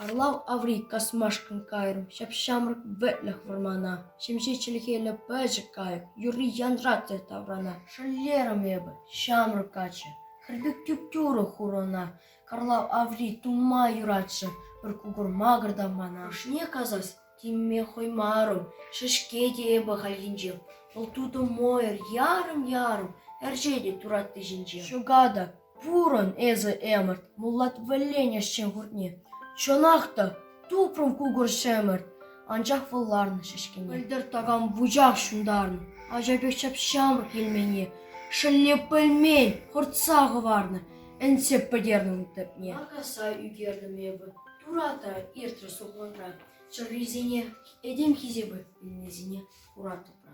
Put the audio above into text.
Карлав аври касмашкӑн кайрӑм ҫап-ҫамрӑк вӗтлӗх вӑрмана. Ҫемҫе чӗлхеллӗ пӗчӗк кайӑк юрри янратрӗ таврана. Шеллерӗм эпӗ, ҫамрӑк каччӑ, хӗр пек тӳп-тӳрӗ хурӑна. Карлав аври тума юратчӗ, пӗр кукӑр-макӑр та мана. Ӑшне касас теме хӑймарӑм, шӗшке те эпӗ хальхинче. Вӑл тутӑ мӑйӑр ярӑм-ярӑм ӗрчетет туратти ҫинче. Ҫӑка та Пурӑн эсӗ, ӗмӗрт, муллат вӗллен ӗҫчен хуртне. Чӑнах та, тупрӑм кукӑр ҫӗмӗрт, анчах вӑл ларнӑ ҫеҫкене. Пӗлтӗр такам вучах ҫунтарнӑ, ача пек ҫап-ҫамрӑк йӗлмене. Шӑлне пӗлмен, хӑртса хӑварнӑ, ӗнтсе пӗтернӗ ун тӗпне. Акаса ӳкертӗм эпӗ, турата иртрӗ сухланра. Чӗррисене этем хисепӗ, вилнисене хура тӑпра.